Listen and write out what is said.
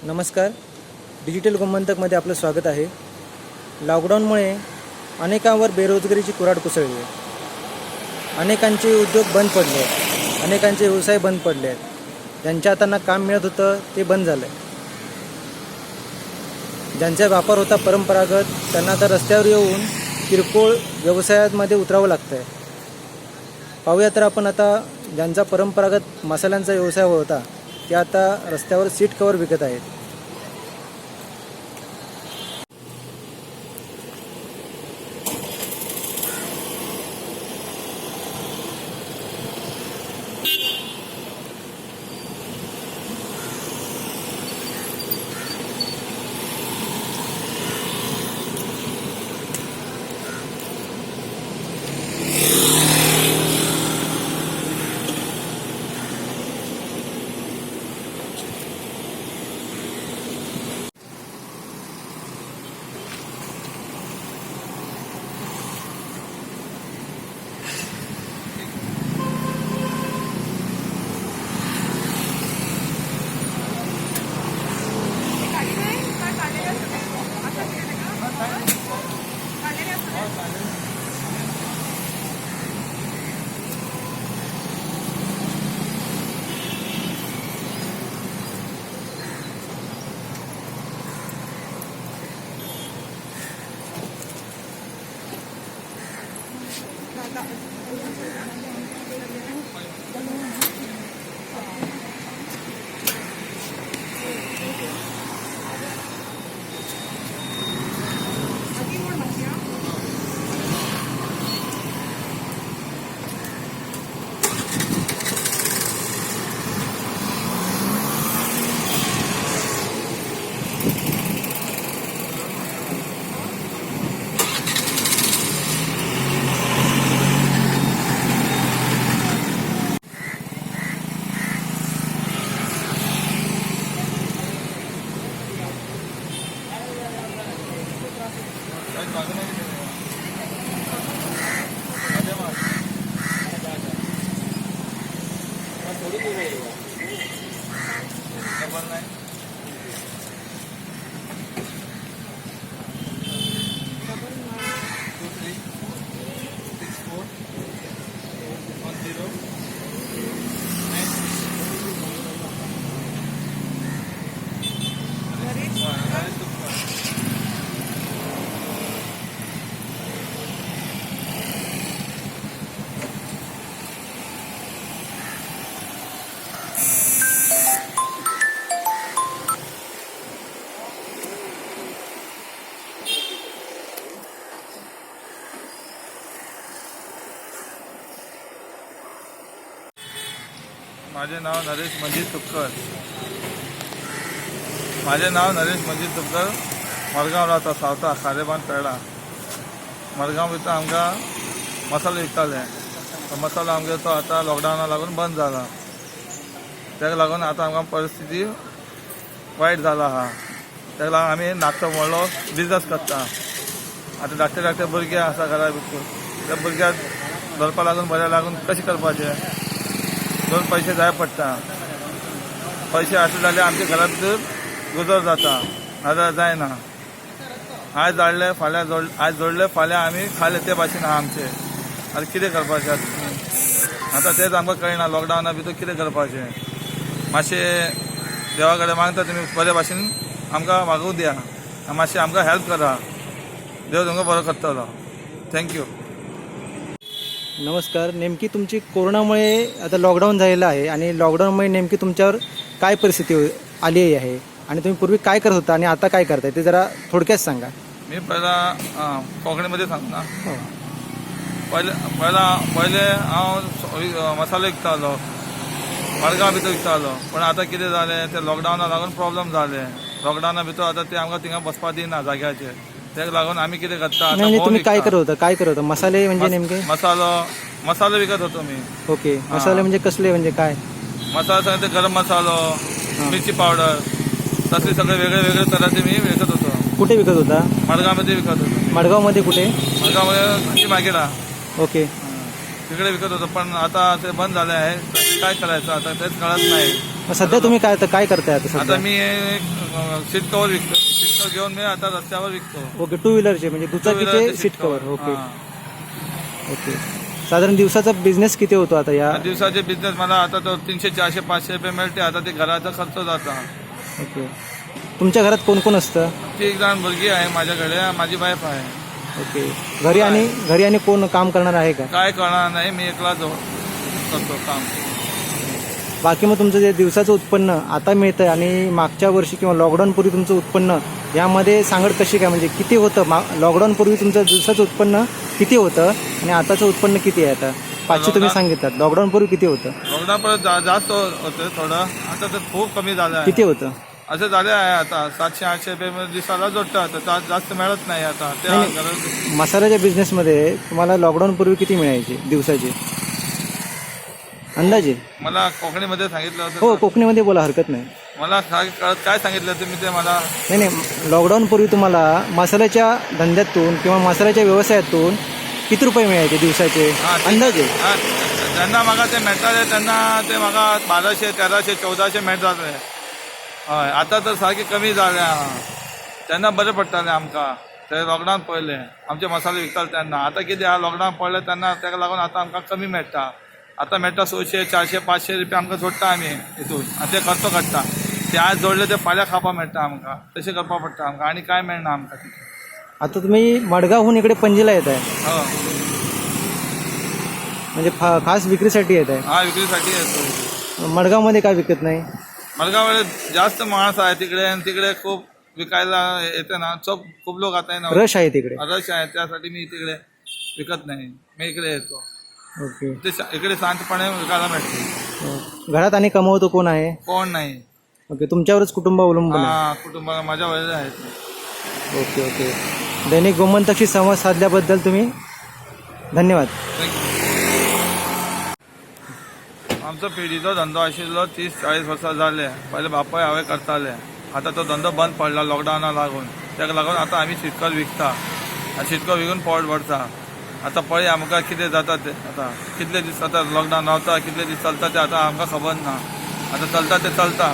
नमस्कार, डिजिटल गोमंतकमध्ये आपलं स्वागत आहे. लॉकडाऊनमुळे अनेकांवर बेरोजगारीची कुऱ्हाड कोसळली आहे. अनेकांचे उद्योग बंद पडले आहेत, अनेकांचे व्यवसाय बंद पडले आहेत. ज्यांच्या हातांना काम मिळत होतं ते बंद झालं आहे. ज्यांचा व्यापार होता परंपरागत, त्यांना आता रस्त्यावर येऊन किरकोळ व्यवसायामध्ये उतरावं लागतं आहे. पाहूया तर आपण आता, ज्यांचा परंपरागत मसाल्यांचा व्यवसाय होता ते आता रस्त्यावर सीट कवर विकत आहेत. 99 23 64 10 9. माझे नाव नरेश मंजित तुपकर. माझे नाव नरेश मंजित तुपकर. मडगांव रावता, सावता, खारेबांद, पेडा. मडगांव भितर आमकां मसालो विकताले. तो मसालो आमगे तो आतां लॉकडावना लागून बंद जाला. ताका लागून आतां आमकां परिस्थिती वायट जाला आहा. ताका लागून आमी धाकटो व्हडलो बिजनस करता. आतां धाकटे धाकटे भुरगे आसा घरा भितर, त्या भुरग्याक धरपा लागून बऱ्या लागून कशें करपाचें? दोन पयशे जाय पडटा. पयशे आसले जाल्यार आमच्या घरा भितर गुजर जाता, नाजाल्यार जायना. आयज हाडले फाल्यां जोड, आयज जोडले फाल्यां आमी खाले, ते भाशेन आहा आमचे. आतां कितें करपाचें आतां तेंच आमकां कळना. लॉकडावना भितर कितें करपाचें? मातशें देवा कडेन मागता, तुमी बरे भाशेन आमकां वागूं दिया आनी मातशें आमकां हेल्प करा. देव तुमकां बरो करतलो. Thank you. नमस्कार. नेमकी तुमची कोरोनामुळे आता लॉकडाऊन झालेलं आहे आणि लॉकडाऊनमुळे नेमकी तुमच्यावर काय परिस्थिती आली आहे आणि तुम्ही पूर्वी काय करत होता आणि आता काय करताय ते जरा थोडक्यात सांगा. मी पहिला कोंकणीमध्ये सांग ना? हो. पयले पयला पयले हांव मसालो विकतालो, मडगांव भितर विकतालो. पण आतां कितें जालें, ते लॉकडावना लागून प्रॉब्लम जाले. लॉकडावना भितर आतां ते आमकां थिंगा बसपा दिना जाग्याचेर. तेका लागून आमी कितें करता नाही आतां, म्हणजे भोंवन तुम्ही काय विकता. करत होता? काय करत होता? मसाले म्हणजे नेमके? मसालो, मसालो विकत होतो मी. ओके, मसाले म्हणजे कसले, म्हणजे काय? मसाला सगळे ते गरम मसालो, मिरची पावडर, तसले सगळे वेगळे वेगळे तराचे मी विकत होतो. कुठे विकत होता? मडगांवमध्ये विकत होतो. मडगावमध्ये कुठे? मडगावमध्ये घंटी मार्केट. ओके. तिकडे विकत होतो, पण आता ते बंद झाले आहे. काय करायचं आता तेच कळत नाही. मग सध्या तुम्ही काय काय करताय आता आता सध्या? मी सीट कवर विकतो. सीट कवर घेऊन मी आता रस्त्यावर विकतो. ओके, टू व्हीलरचे म्हणजे दुचाकीचे सीट कव्हर. ओके. हा. ओके, साधारण दिवसाचा बिझनेस किती होतो आता या? दिवसाचे बिझनेस मला आता तर 300, 400, 500 रुपये मिळते. आता ते घराचा खर्च जाता. ओके, तुमच्या घरात कोण कोण असतं? ती एक जण मुलगी आहे माझ्याकडे, माझी वाईफ आहे. ओके, घरी आणि कोण काम करणार आहे का? काय करणार नाही, मी एकला जो करतो काम. बाकी मग तुमचं जे दिवसाचं उत्पन्न आता मिळतंय आणि मागच्या वर्षी किंवा लॉकडाऊनपूर्वी तुमचं उत्पन्न यामध्ये सांगड कशी काय, म्हणजे किती होतं लॉकडाऊनपूर्वी तुमचं दिवसाचं उत्पन्न किती होतं आणि आताचं उत्पन्न किती आहे? आता 500 तुम्ही सांगितलं, लॉकडाऊनपूर्वी किती होतं? लॉकडाऊन परत जास्त होतं थोडं, आता तर खूप कमी झालं आहे. किती होतं? असं झालं आहे आता 700-800 रुपये दिवसाला जोडतं आता, जास्त मिळत नाही आता त्या नाही. घरात. मसाल्याच्या बिझनेसमध्ये तुम्हाला लॉकडाऊनपूर्वी किती मिळायचे दिवसाचे अंदाजे? मला कोकणीमध्ये सांगितलं होतं. हो, कोकणीमध्ये बोला, हरकत नाही. मला काय काय सांगितलं तुम्ही ते मला? नाही नाही, लॉकडाऊनपूर्वी तुम्हाला मसाल्याच्या धंद्यातून किंवा मसाल्याच्या व्यवसायातून किती रुपये मिळायचे दिवसाचे अंदाजे? हा, ज्यांना म्हाका ते मेळटाले त्यांना ते म्हाका 1200, 1300, 1400 मेळटाले. हय, आतां तर सारखे कमी जाले आहा. तेन्ना बरें पडटालें आमकां, ते लॉकडावन पयलें आमचे मसाले विकताले तेन्ना. आतां कितें आहा, लॉकडावन पडलें तेन्ना तेका लागून आतां आमकां कमी मेळटा. आतां मेळटा 600, 400, 500 रुपया आमकां जोडटा आमी हितून, आनी ते खर्च काडटा. ते आज जोडले ते फाल्यां खावपाक मेळटा आमकां, तशें करपाक पडटा आमकां, आनी कांय मेळना आमकां तितून. आता तुम्ही मडगावहून इकडे पणजीला येत आहे? हो. म्हणजे खास विक्रीसाठी येत आहे? हा, विक्रीसाठी येतो. मडगावमध्ये काय विकत नाही? मडगावमध्ये जास्त माणसं आहे तिकडे, आणि तिकडे खूप विकायला येते ना, खूप लोक आता आहे ना. रश आहे तिकडे. रश आहे, त्यासाठी मी तिकडे विकत नाही, मी इकडे येतो. ओके. ते इकडे शांतपणे विकायला मिळते. घरात आणि कमवतो कोण आहे? कोण नाही. ओके, तुमच्यावरच कुटुंब अवलंबून आहे? हा, कुटुंबाला माझ्या वडील आहेत. ओके ओके, दैनिक गोमंतकशी संवाद साधल्याबद्दल तुम्ही धन्यवाद. Thank you. आमचो पिढीचो धंदो आशिल्लो, 30-40 वर्सां जाले. पयले बापूय हांवें करताले. आतां तो धंदो बंद पडला लॉकडावना लागून. ताका लागून आतां आमी शीतकल विकता आनी शीतकल विकून पोट भरता. आतां पळय आमकां कितें जाता तें, आतां कितले दीस आतां लॉकडावन रावता, कितले दीस चलता तें आतां आमकां खबर ना. आतां चलता तें चलता.